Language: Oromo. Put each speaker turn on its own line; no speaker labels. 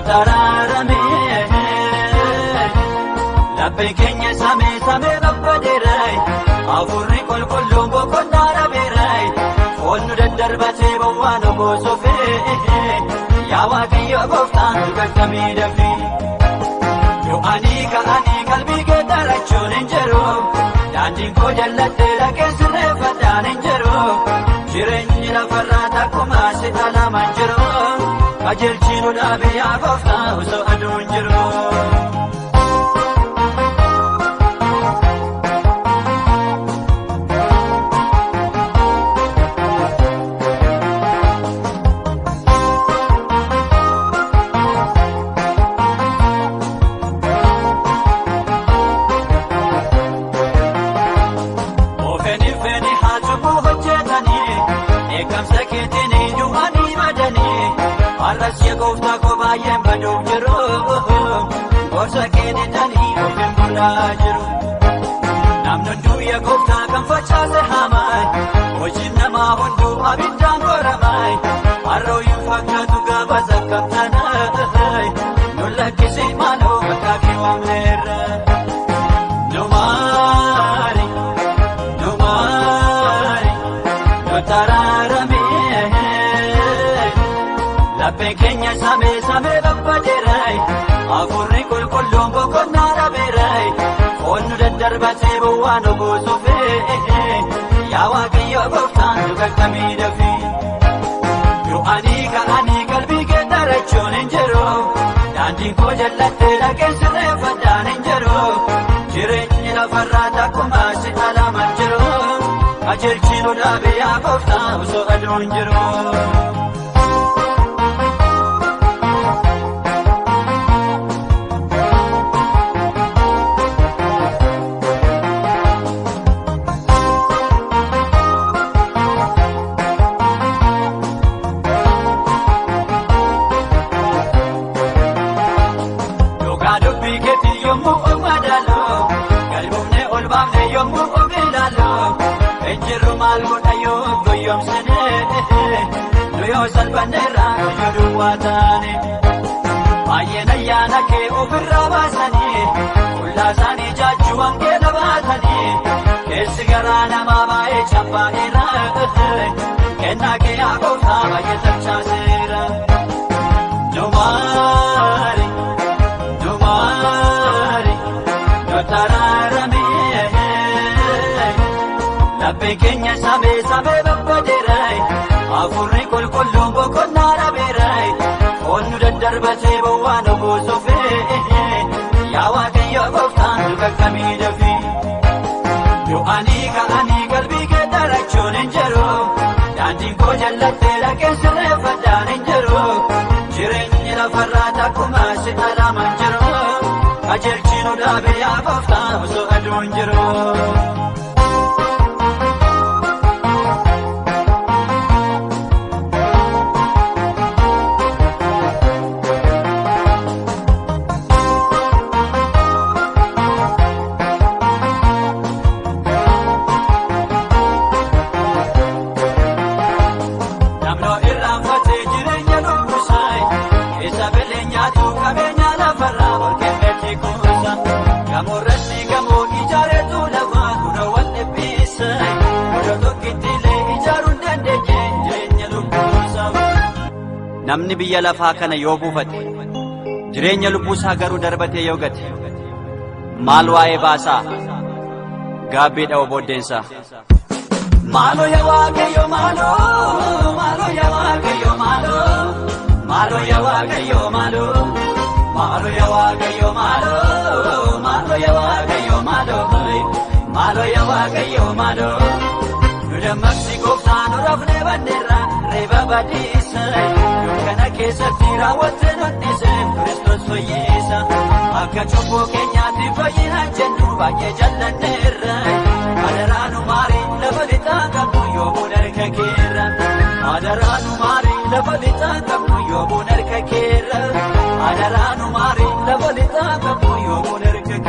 nu taraarame. Laphee keenya samee samee babbadeeray, hafuurri qulqulluun boqonnaa dhabeeray, foon nu daddarbatee bowwaa nu goosofee, yaa Waaqayyo gooftaan nu qaqqabii dafii. Du'anii ka'anii qalbii kee darachuun hin jiru. Daandiin koo jallattee dhaqee sirreeffadhaan hin jiru. Jireenyi lafarraa takkumaa si dhalamaan jiru. Qajeelchi nu dhaabe yaa gooftaa osoo aduun jiru. Ofeni feni haa cubbuu hojjetanii, eeggamsa keetiin du'anii badanii, har'as yaa gooftaa koo baay'een baduuf jiru, gorsa kee didanii ofiin bulaa jiru. Namni hunduu yaa gooftaa kan facaase haamaay, hojiin namaa hunduu abiddaan goramaay, har'oo hin fakkaatu gaafa sakkabtanaay, nu lakkisi maaloo maqaa kee waamneerra. Nu maari, nu maari, nu taraarame. Laphee keenya samee samee babbadeeray, hafuurri qulqulluun boqonnaa dhabeeray, foon nu daddarbatee bowwaa nu buusufee, yaa Waaqayyo gooftaan nu qaqqabii dafii. Du'anii ka'anii qalbii kee darachuun hin jiru. Daandiin koo jallattee dhaqee sirreeffadhaan hin jiru. Jireenyi lafarraa takkumaa si dhalamaan jiru. Qajeelchi nu dhaabe yaa gooftaa osoo aduun jiru. Dhugaa dubbii keetii yommuu of madaalu, galmoofnee ol baafne yommuu of ilaalu, ejjerru maal godha yoo goyyomsine, nu yoo salphanneerra ijoo duwwaa taane. Baay'een ayyaana kee ofirraa baasanii, qullaa isaanii jaajjuu wangeela baatanii, keessi garaa namaa baay'ee cabbaa'eera, kennaa kee yaa gooftaa baay'ee tarchaaseera. Nu maari, nu maari, nu taraarame. Laphee keenya samee samee babbadeeray, hafuurri qulqulluun boqonnaa dhabeeray, foon nu daddarbatee bowwaa nu buusufee, yaa Waaqayyo gooftaan nu qaqqabii dafii. Du'anii ka'anii qalbii kee darachuun hin jiru. Daandiin koo jallattee dhaqee sirreeffadhaan hin jiru. Jireenyi lafarraa takkumaa si dhalamaan jiru. Qajeelchi nu dhaabe yaa gooftaa osoo aduun jiru. Namnoo irraanfatee jireenya lubbusaa, keessa belee nyaatu qabeenya lafarraa ol kennetti kuusa. Gamoo irratti gamoo ijaareetu lafa kunoo wal dhibbisa. Godoo tokkitti illee ijaaruu hin dandeenye jireenya lubbusaa. Namni biyya lafaa kana yoo buufate, jireenya lubbuusaa garuu darbatee yoo gate, maal waa'ee baasaa? Gaabbii dha'u booddeensaa. Maaloo yaa Waaqayyo maaloo, maaloo yaa Waaqayyo maaloo, maaloo yaa Waaqayyo maaloo, maaloo yaa Waaqayyo maaloo, maaloo yaa Waaqayyo maaloo, maaloo yaa Waaqayyo maaloo. Nu dammaqsi gooftaa nu rafnee banneerra reeba badiisa. Dukkana keessatti raawwattee nu dhiise Kiristoos fayyisa. Akka cubbuu keenyaatti fayyina jennu baay'ee jallanneerra. Adaraanu maarii lafa lixaa qabnu yoomuun harka keerra. Adaraanu maarii lafa lixaa qabnu yoomuun harka keerra. Adaraanu maarii lafa lixaa qabnu yoomuun harka keerra.